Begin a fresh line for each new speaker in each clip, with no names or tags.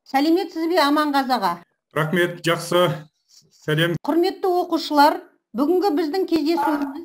Сәлеметсіз бе, Аманғазы аға?
Рахмет, жақсы, сәлем.
Құрметті оқушылар, бүгінгі біздің кездесуіміз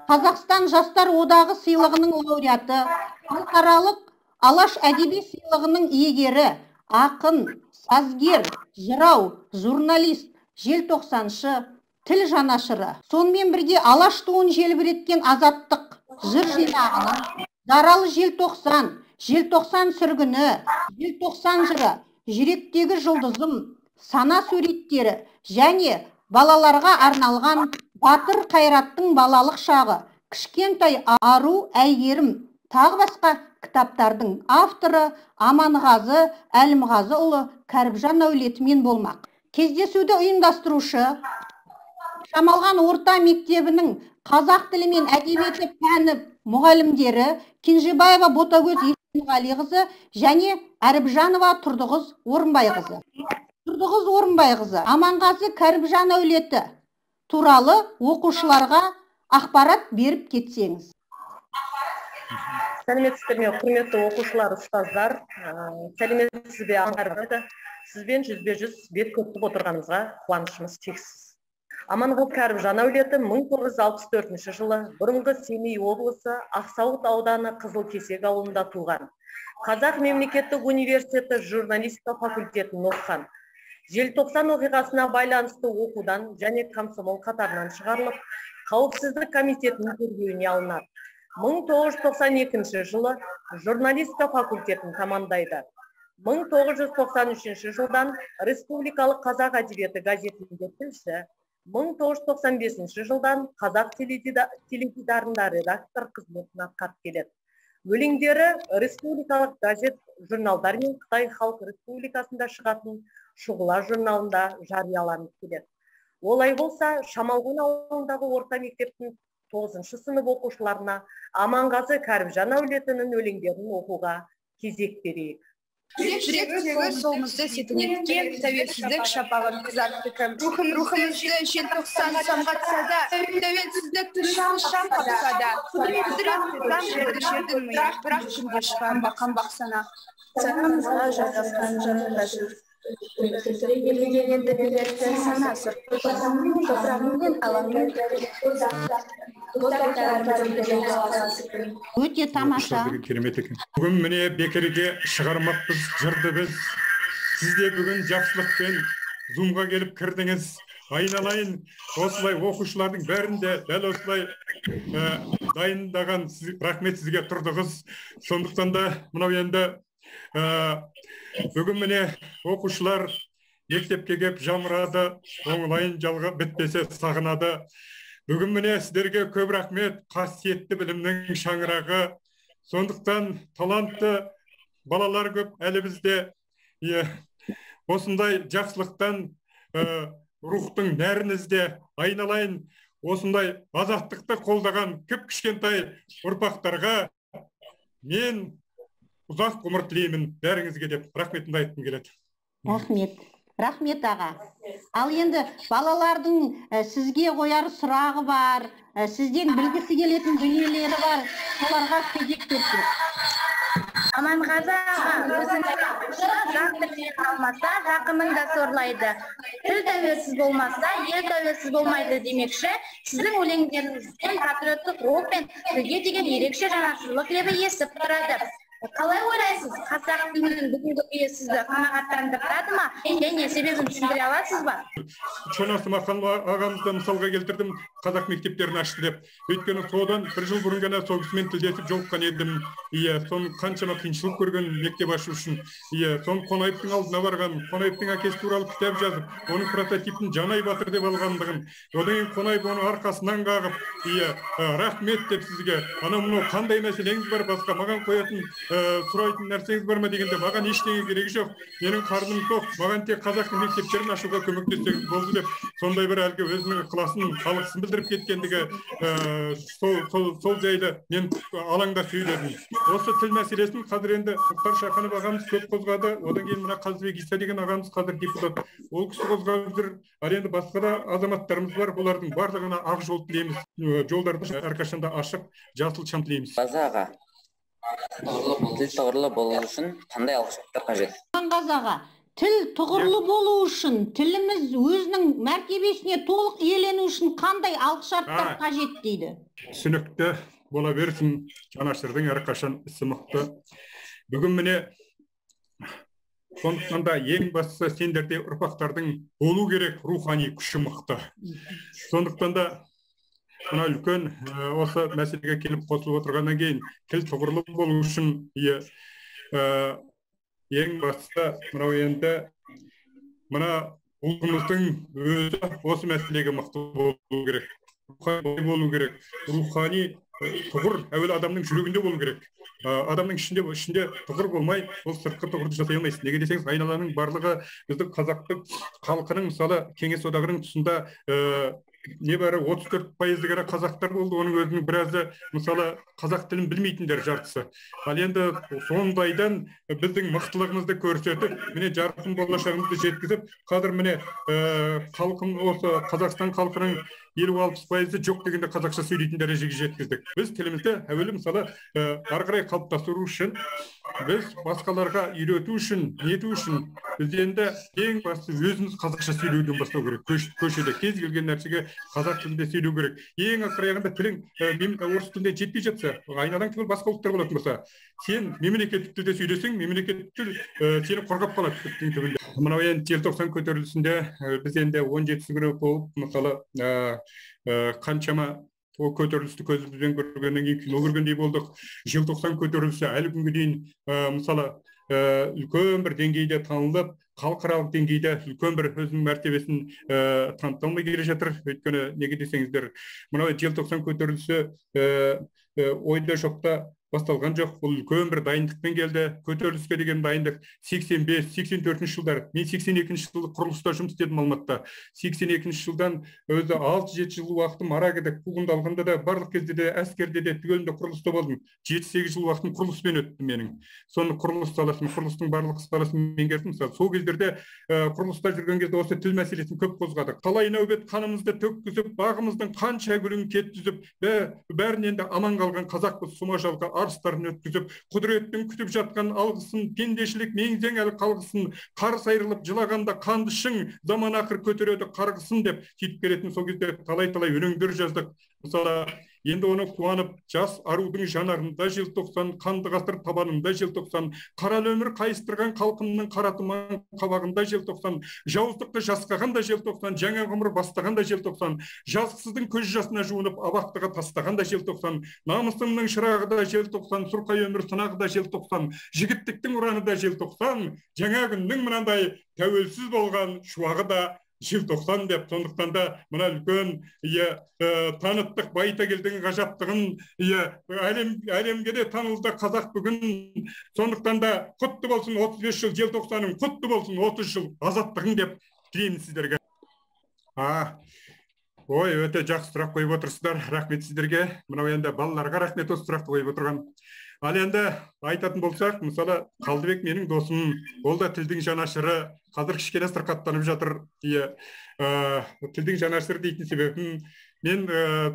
Қазақстан Жастар Одағы сыйлығының лауреаты, халықаралық Алаш әдеби сыйлығының иегері, ақын, сазгер, жырау, журналист, желтоқсаншы, тіл жанашыры. Сонымен бірге Алаш туын желбіреткен азаттық жыр жинағының «Жаралы желтоқсан», «Желтоқсан сүргіні», «Желтоқсан жыры», «Жүректегі жұлдызым», «Сана суреттері» және балаларға арналған «Батыр Қайраттың балалық шағы», «Кішкентай ару Әйгерім» тағы басқа кітаптардың авторы Аманғазы Әлімғазыұлы Кәріпжан әулетімен болмақ. Кездесуді ұйымдастырушы Шамалған орта мектебінің қазақ тілі мен әдебиеті пәні мұғалімдері Кенжебаева Ботагөз Есенғалиқызы және Әріпжанова Тұрдығыз Орынбайқызы. Тұрдығыз Орынбайқызы, Аманғазы Кәріпжан әулеті туралы оқушыларға ақпарат беріп кетсеңіз.
Сәлеметсіздер ме, құрметті оқушылар, ұстаздар. Сәлеметсіз бе, Аманғазы? Сізбен жүзбе-жүз бет көріп отырғанымызға қуанышымыз шексіз. Аманғазы Кәріпжан әулеті 1964 жылы бұрынғы Семей облысы Ақсауыт ауданы Қызылкесек ауылында туған. Қазақ мемлекеттік университеті журналистика факультетін оқыған. Желтоқсан оқиғасына байланысты оқудан және комсомол қатарынан шығарылып, қауіпсіздік комитетінің тергеуіне алынады. 1992 жылы журналистика факультетін тамамдайды. 1993 жылдан Республикалық қазақ әдебиеті газетінде тілші, 1995 жылдан қазақ теледидарында редактор қызметін атқарып келеді. Өлеңдері республикалық газет, журналдар мен Қытай Халық Республикасында шығатын Шұғыла журналында жарияланып келеді. Олай болса, Шамалған ауылындағы орта мектептің 9-шы сынып оқушыларына Аманғазы Кәріпжан әулетінің өлеңдерін оқуға кезек берейік.
Жүректегі солымызды сетінеткен, тәуелсіздік шапағын қызартты кім? Рухымызды желтоқсан самғатса да, тәуелсіздік тыныштық шам қапса да, құдіретті заң жердің миы, бірақ күнде шығар қанбақ сана.
Санамызға жарасқан жаратасыз. Билеген енді билетті сана сұр. Топырағымен аламның.
Өте тамаша.
Керемет екен. Бүгін міне бекерге шығармақпыз жырды біз. Сіз де бүгін жақсылықпен зумға келіп кірдіңіз. Айналайын, осылай оқушылардың бәрін де дәл осылай дайындаған, рахмет сізге, Тұрдығыз. Сондықтан да мынау енді бүгін міне оқушылар мектепке кеп жамырады, оңлайын жалға бітпесе сағынады. Бүгін міне сіздерге көп рахмет, қасиетті білімнің шаңырағы. Сондықтан талантты балалар көп әлі бізде. Осындай жақсылықтан рухтың нәрін ізде, айналайын, осындай азаттықты қолдаған кіп кішкентай ұрпақтарға мен ұзақ ғұмыр тілеймін бәріңізге деп рахметімді айтқым келеді.
Рахмет. Рахмет, аға. Ал енді балалардың сізге қояр сұрағы бар, сізден білгісі келетін дүниелері бар, соларға кезек берсек.
Аманғазы аға, өзіңіз жақ тіліне қалмаса, жақынын да сорлайды. Тіл тәуелсіз болмаса, ел тәуелсіз болмайды демекші, сіздің өлеңдеріңізден патриоттық рух пен тілге деген ерекше жанашырлық лебі есіп тұрады. Қалай ойлайсыз, қазақ тілінің бүгінгі күйі сізді қанағаттандырады ма? Және себебін түсіндіре аласыз ба?
Шона Смахан ағамызды мысалға келтірдім, қазақ мектептерін ашты деп. Өйткені содан бір жыл бұрын ғана сол кісімен тілдесіп жолыққан едім. Иә, соның қаншама қиыншылық көрген мектеп ашу үшін. Иә, соның Қонаевтың алдына барған, Қонаевтың әкесі туралы кітап жазып, оның прототипін Жанай батыр деп алғандығын. Одан кейін Қонаев оның арқасынан қағып, иә, рахмет деп сізге. Анау мынау қандай мәселеңіз бар, басқа маған қоятын сұрайтын нәрсеңіз бар ма дегенде, маған ештеңе керегі жоқ, менің қарным тоқ, маған тек қазақтың мектептерін ашуға көмектессеңіз болды деп, сондай бір әлгі өзінің ықыласын, алғысын білдіріп кеткендігі, сол жайлы мен алаңда сөйледім. Осы тіл мәселесін қазір енді Мұхтар Шаханов ағамыз көп қозғады, одан кейін мына Қазыбек Иса деген ағамыз қазір депутат, ол кісі қозғап жүр. Ал енді басқа да азаматтарымыз бар, олардың барлығына ақ жол тілейміз, жолдарды әрқашанда ашық, жасыл шам тілейміз.
Қазы аға, тіл тұғырлы болу үшін қандай алғышарттар қажет?
Аманғазы аға, Тіл тұғырлы болу үшін, тіліміз өзінің мәртебесіне толық иелену үшін қандай алғышарттар қажет дейді?
Түсінікті бола берсін, жанашырдың әрқашан ісі мықты. Бүгін міне, сондықтан да ең бастысы сендерде ұрпақтардың болу керек рухани күші мықты. Сондықтан да мына үлкен осы мәселеге келіп қосылып отырғаннан кейін тіл тұғырлы болу үшін ең бастысы мынау енді мына ұлтымыздың өзі осы мәселеге мықты болу керек, рухани болу керек. Рухани тұғыр әуелі адамның жүрегінде болу керек. Адамның ішінде тұғыр болмай, ол сыртқы тұғырды жасай алмайсыз. Неге десеңіз, айналаның барлығы біздің қазақтың халқының, мысалы, Кеңес Одағының тұсында небәрі 34% ғана қазақтар болды, оның өзінің біразы, мысалы, қазақ тілін білмейтіндер жартысы. Ал енді сондайдан біздің мықтылығымызды көрсетіп, міне жарқын болашағымызды жеткізіп, қазір міне халқым осы Қазақстан халқының 50-60% жоқ дегенде қазақша сөйлейтін дәрежеге жеткіздік. Біз тілімізді әуелі, мысалы, ары қарай қалыптастыру үшін, біз басқаларға үйрету үшін, нету үшін, біз енді ең бастысы өзіміз қазақша сөйлеуден бастау керек. Көшеде кез келген нәрсеге қазақ тілінде сөйлеу керек. Ең ақыр аяғында тілің орыс тілінде жетпей жатса, айналаң түгел басқа ұлттар болатын болса, сен мемлекеттік тілде сөйлесең, мемлекеттік тіл сені қорғап қалады түптің түбінде. Мынау енді желтоқсан көтерілісінде біз енді 17 күні болып, мысалы, қаншама ол көтерілісті көзімізбен көргеннен кейін кино көргендей болдық. Желтоқсан көтерілісі әлі күнге дейін, мысалы, үлкен бір деңгейде танылып, халықаралық деңгейде үлкен бір өзінің мәртебесін таныта алмай келе жатыр. Өйткені неге десеңіздер, мынау желтоқсан көтерілісі ойда жоқта басталған жоқ, бұл үлкен бір дайындықпен келді. Көтеріліске деген дайындық 85-84 жылдар. Мен 82 жылы құрылыста жұмыс істедім Алматыда. 82 жылдан өзі 6-7 жыл уақытым Арагіде қуғындалғанда да, барлық кезде де, әскерде де түгелінде құрылыста болдым. 7-8 жыл уақытым құрылыспен өтті менің. Соны құрылыс саласын, құрылыстың барлық саласын меңгердім. Мысалы, сол кездерде құрылыста жүрген кезде осы тіл мәселесін көп қозғадық. Талай нәубет қанымызды төккізіп, бағымыздың қанша гүлін кеткізіп, бәрінен де аман қалған қазақпыз, сұма жалға арыстарын өткізіп, құдіреттің күтіп жатқан алғысын, пендешілік меңзең әлі қалғысын, қарс айырылып жылағанда қанды шың, заман ақыр көтереді қарғысын деп сөйтіп келетін. Сол кезде талай-талай өлеңдер жаздық. Мысалы, енді оны қуанып, жас арудың жанарында желтоқсан, қанды ғасыр табанында желтоқсан, қаралы өмір қайыстырған халқымның қара тұман қабағында желтоқсан, жауыздықты жасқаған да желтоқсан, жаңа ғұмыр бастаған да желтоқсан, жазықсыздың көз жасына жуынып абақтыға тастаған да желтоқсан, намысымның шырағы да желтоқсан, сұрқай өмір сынағы да желтоқсан, жігіттіктің ұраны да желтоқсан, жаңа күннің мынандай тәуелсіз болған шуағы да желтоқсан деп. Сондықтан да мына үлкен таныттық Байтакелдің ғажаптығын, әлемге де танылды қазақ бүгін. Сондықтан да құтты болсын 35 жыл желтоқсаның, құтты болсын 30 жыл азаттығың деп тілеймін сіздерге. Ой, өте жақсы сұрақ қойып отырсыздар, рахмет сіздерге. Мынау енді балаларға рахмет осы сұрақты қойып отырған. Ал енді айтатын болсақ, мысалы, Қалдыбек менің досым, ол да тілдің жанашыры, қазір кішкене сырқаттанып жатыр. Тілдің жанашыры дейтін себебім, мен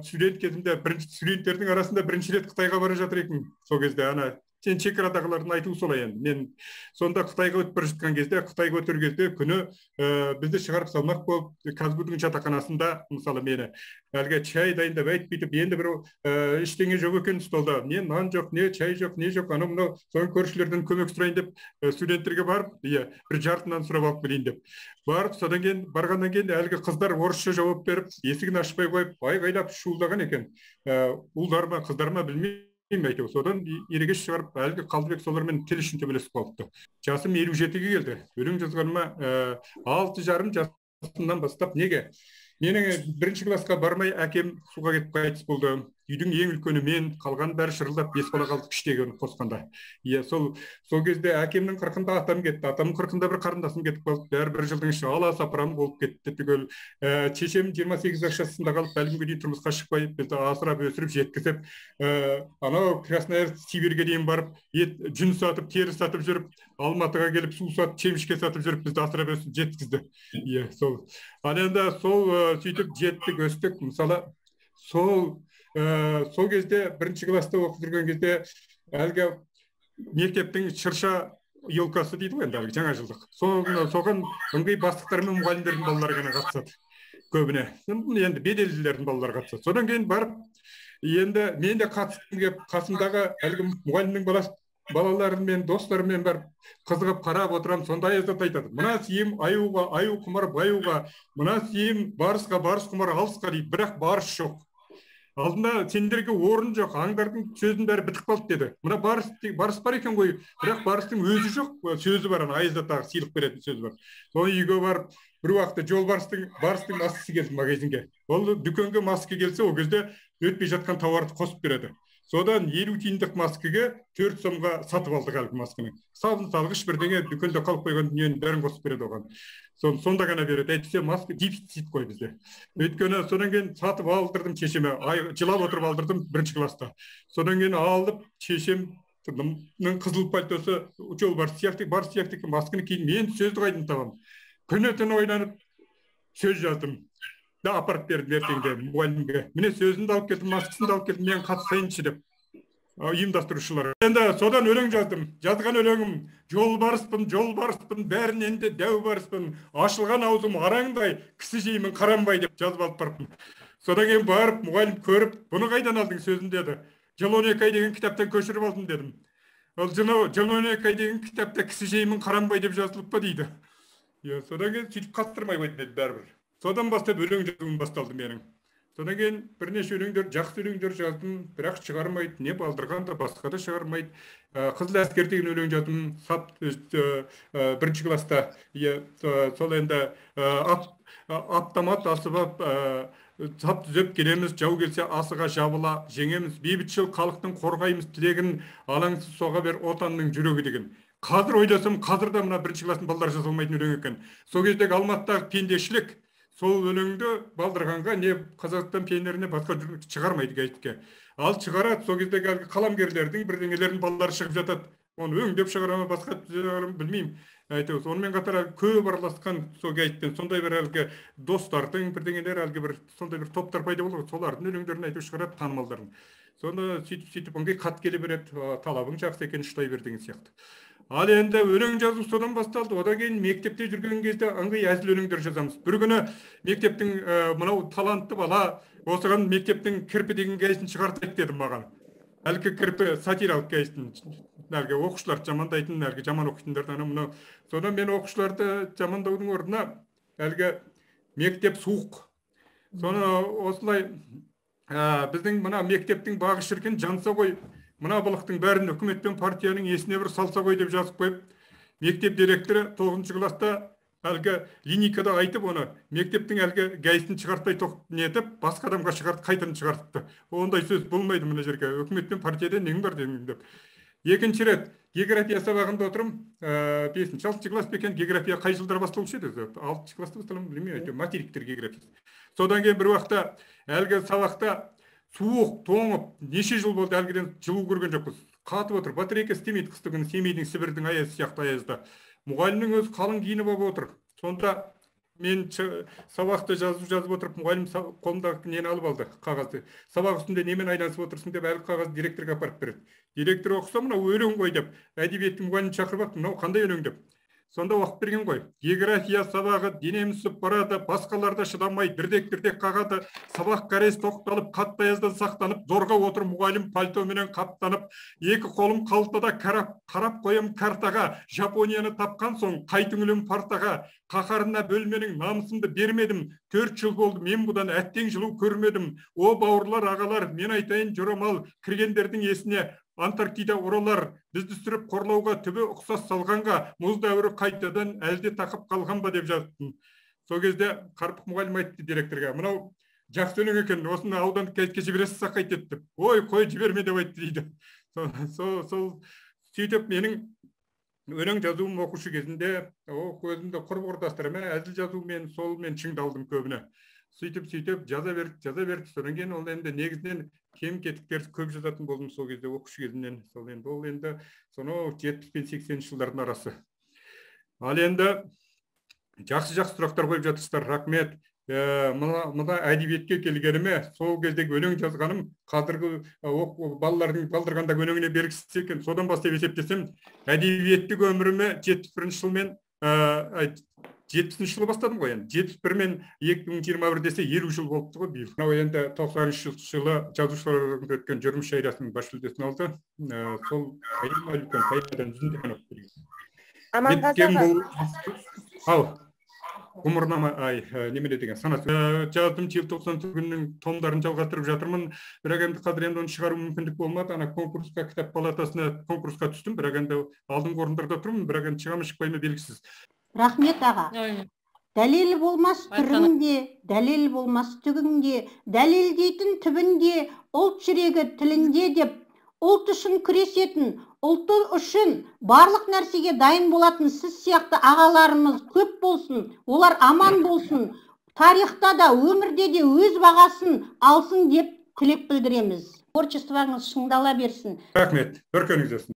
студент кезімде бірінші студенттердің арасында бірінші рет Қытайға бара жатыр едім. Сол кезде ана сен шекарадағылардың айтуы солай енді. Мен сонда Қытайға өтіп бара жатқан кезде, Қытайға өтер кезде күні бізді шығарып салмақ болып, КазГУ-дің жатақханасында, мысалы, мені әлгі чай дайындап айтып бүйтіп, енді бір ештеңе жоқ екен столда, не нан жоқ, не чай жоқ, не жоқ, анау мынау, соны көршілерден көмек сұрайын деп студенттерге барып, бір жарты нан сұрап алып келейін деп барып, содан кейін барғаннан кейін әлгі қыздар орысша жауап беріп, есігін ашпай қойып, айғайлап шуылдаған екен. Ұлдар ма, қыздар ма білмеймін. Әйтеуір содан ерегес шығарып, әлгі Қалдыбек солармен тіл үшін төбелесіп қалыпты. Жасым 57-ге келді. Өлең жазғаныма 6,5 жасымнан бастап. Неге? Менің бірінші классқа бармай әкем суға кетіп қайтыс болды. Үйдің ең үлкені мен, қалған бәрі шырылдап 5 бала қалдық іштегі қосқанда. Сол кезде әкемнің 40-ында атам кетті, атамның 40-ында бір қарындасым кетіп қалды. Бәрі бір жылдың ішінде ала сапыран болып кетті түгел. Шешем 28 жасында қалып, әлі күнге дейін тұрмысқа шықпай, бізді асырап өсіріп жеткізіп, анау Красноярск Сибирьге дейін барып, ет, жүн сатып, тері сатып жүріп, Алматыға келіп су сатып, шемішке сатып жүріп бізді асырап өсіріп жеткізді. Сол. Ал енді сол сөйтіп жеттік, өстік. Мысалы, сол кезде бірінші класста оқып жүрген кезде әлгі мектептің шырша Елкасы дейді ғой енді, әлгі жаңа жылдық. Соған ыңғай бастықтар мен мұғалімдердің балалары ғана қатысады көбіне. Енді беделділердің балалары қатысады. Содан кейін барып, енді мен де қатысқым келіп, қасымдағы әлгі мұғалімнің балаларымен, достарыммен барып қызығып қарап отырамын. Сонда Аяз ата айтады: мына сүйем аюға, аю құмар баюға, мына сүйем барысқа, барыс құмар алысқа дейді. Бірақ барыс жоқ. Алдында сендерге орын жоқ, аңдардың сөзінің бәрі бітіп қалды деді. Мына барыс бар екен ғой, бірақ барыстың өзі жоқ, сөзі бар, ана Аяз атаға сыйлық беретін сөзі бар. Соны үйге барып, бір уақытта жолбарыстың барыстың маскасы келді магазинге. Ол дүкенге маска келсе, ол кезде өтпей жатқан тауарды қосып береді. Содан 50 тиындық маскіге 4 сомға сатып алдық әлгі масканы. Сабын салғыш бірдеңе дүкенде қалып қойған дүниенің бәрін қосып береді оған. Сонда ғана береді. Әйтпесе маска дефицит қой бізде. Өйткені содан кейін сатып алдырдым шешеме, жылап отырып алдырдым бірінші класста. Содан кейін алып шешемнің қызыл пальтосы жолбарыс сияқты, барыс сияқты масканы киіп, мен сөзді қайдан табамын? Күні түні ойланып сөз жаздым. Да апарып бердім ертеңде мұғалімге. Міне сөзін де алып келдім, маскасын да алып келдім, мен қатысайыншы деп ұйымдастырушылар. Енді содан өлең жаздым. Жазған өлеңім: жолбарыспын, жолбарыспын, бәрінен де дәу барыспын, ашылған аузым араңдай, кісі жеймін қаранбай деп жазып алып барыппын. Содан кейін барып мұғалім көріп, бұны қайдан алдың сөзін деді. Жыл 12 ай деген кітаптан көшіріп алдым дедім. Ол жыл 12 ай деген кітапта кісі жеймін қаранбай деп жазылып па дейді. Содан кейін сөйтіп қатыстырмай қойдым деді бәрібір. Содан бастап өлең жазуым басталды менің. Содан кейін бірнеше өлеңдер, жақсы өлеңдер жаздым, бірақ шығармайды, не балдырған да басқа да шығармайды. Қызыл әскер деген өлең жаздым, сап бірінші класста. Сол енді автомат асып ап, сап түзеп келеміз, жау келсе асыға жабыла жеңеміз, бейбітшіл халықтың қорғаймыз тілегін, алаңсыз соға бер отанның жүрегі деген. Қазір ойласам, қазір де мына бірінші класстың балалары жаза алмайтын өлең екен. Сол кездегі Алматыдағы пендешілік сол өлеңді балдырғанға не Қазақстан пионеріне басқа шығармайды газетке. Ал шығарады, сол кездегі әлгі қаламгерлердің бірдеңелердің балалары шығып жатады. Оны өңдеп шығара ма, басқа шығара ма білмеймін. Әйтеуір сонымен қатар көп араласқан сол газетпен сондай бір әлгі достардың бірдеңелер, әлгі бір сондай бір топтар пайда болды, солардың өлеңдерін әйтеуір шығарады, танымалдарын. Сонда сөйтіп ыңғай хат келе береді, талабың жақсы екен, ұштай бер деген сияқты. Ал енді өлең жазу содан басталды. Одан кейін мектепте жүрген кезде ыңғай әзіл өлеңдер жазамыз. Бір күні мектептің мынау талантты бала, осыған мектептің кірпі деген газетін шығартайық дедім маған. Әлгі кірпі сатиралық газетін, әлгі оқушыларды жамандайтын, әлгі жаман оқитындарды анау мынау. Содан мен оқушыларды жамандаудың орнына әлгі мектеп суық. Соны осылай біздің мына мектептің бағы шіркін жанса ғой, мына былықтың бәрін үкімет пен партияның есіне бір салса ғой деп жазып қойып, мектеп директоры 9 класста әлгі линейкада айтып оны мектептің әлгі газетін шығартпай нетіп, басқа адамға шығарт, қайтадан шығартыпты. Ондай сөз болмайды мына жерге, үкімет пен партияда нең бар деп. Екінші рет география сабағында отырмын, 5-ші, 6-шы класс па екен, география қай жылдары басталушы еді? 6-шы класста басталды ма, білмеймін, әйтеуір материктер географиясы. Содан кейін бір уақытта әлгі сабақта суық, тоңып, неше жыл болды әлгіден жылу көрген жоқпыз. Қатып отыр, батарейка істемейді қысты күні, Семейдің, Сібірдің аязы сияқты аязда. Мұғалімнің өзі қалың киініп алып отыр. Сонда мен сабақты жазып отырып, мұғалім қолымдағы нені алып алды, қағазды. Сабақ үстінде немен айналысып отырсың деп әлгі қағазды директорға апарып береді. Директор оқыса, мынау өлең ғой деп, әдебиеттің мұғалімін шақырып алып, мынау қандай өлең деп. Сонда оқып берген ғой. География сабағы денем үсіп барады, басқаларда шыдамай дірдек-дірдек қағады. Сабақ кәрез тоқталып, қатты аяздан сақтанып, зорға отыр мұғалім пальтоменен қаптанып, екі қолым қалтада қарап қоям картаға, Жапонияны тапқан соң қайтүңілім партаға, қаһарына бөлменің намысымды бермедім, 4 жыл болды мен бұдан әттең жылу көрмедім. О бауырлар, ағалар, мен айтайын жорамал, кіргендердің есіне Антарктида оралар, бізді сүріп қорлауға түбі ұқсас салғанға, мұз дәуірі қайтадан әлде тақып қалған ба деп жазыптым. Сол кезде Қарпық мұғалім айтты директорға, мынау жақсы өлең екен, осыны аудандық газетке жібересіз қайтеді деп. Ой, қой жіберме деп айтты дейді. Сол сөйтіп менің өлең жазуым оқушы кезінде, өзімді құрбы-құрдастарыма әзіл жазумен солмен шыңдалдым көбіне. Сөйтіп жаза берді. Содан кейін ол енді негізінен кем-кетіктерді көп жазатын болдым сол кезде оқушы кезімнен. Сол енді ол енді сонау 70 пен 80 жылдардың арасы. Ал енді жақсы-жақсы сұрақтар қойып жатырсыздар, рахмет. Мына әдебиетке келгеніме, сол кездегі өлең жазғаным қазіргі балалардың балдырғандағы өлеңіне бергісіз екен. Содан бастап есептесем, әдебиеттік өміріме 71 жылмен, 70 жылы бастадым ғой енді. 71 мен 2021 десе 50 жыл болыпты ғой биыл. Мынау енді 93 жылы жазушылар одағында өткен жыр мүшәйрасының бас жүлдесін алды. Сол поэма, үлкен поэмадан үзінді ғана оқып берейін.
Аманғазы аға.
Ау, ғұмырнама, ай, немене деген санат жаздым. Желтоқсан күнінің томдарын жалғастырып жатырмын, бірақ енді қазір енді оны шығару мүмкіндік болмады. Ана конкурсқа, кітап палатасына конкурсқа түстім, бірақ енді алдыңғы орындарда тұрмын, бірақ енді шыға ма, шықпай ма, белгісіз.
Рахмет, аға. Дәлел болмас түрің де, дәлел болмас түгің де, дәлелдейтін түбінде ұлт жүрегі тілінде деп, ұлт үшін күресетін, ұлты үшін барлық нәрсеге дайын болатын сіз сияқты ағаларымыз көп болсын, олар аман болсын, тарихта да, өмірде де өз бағасын алсын деп тілек білдіреміз. Творчествоңыз шыңдала берсін.
Рахмет, өркеніңіз өссін.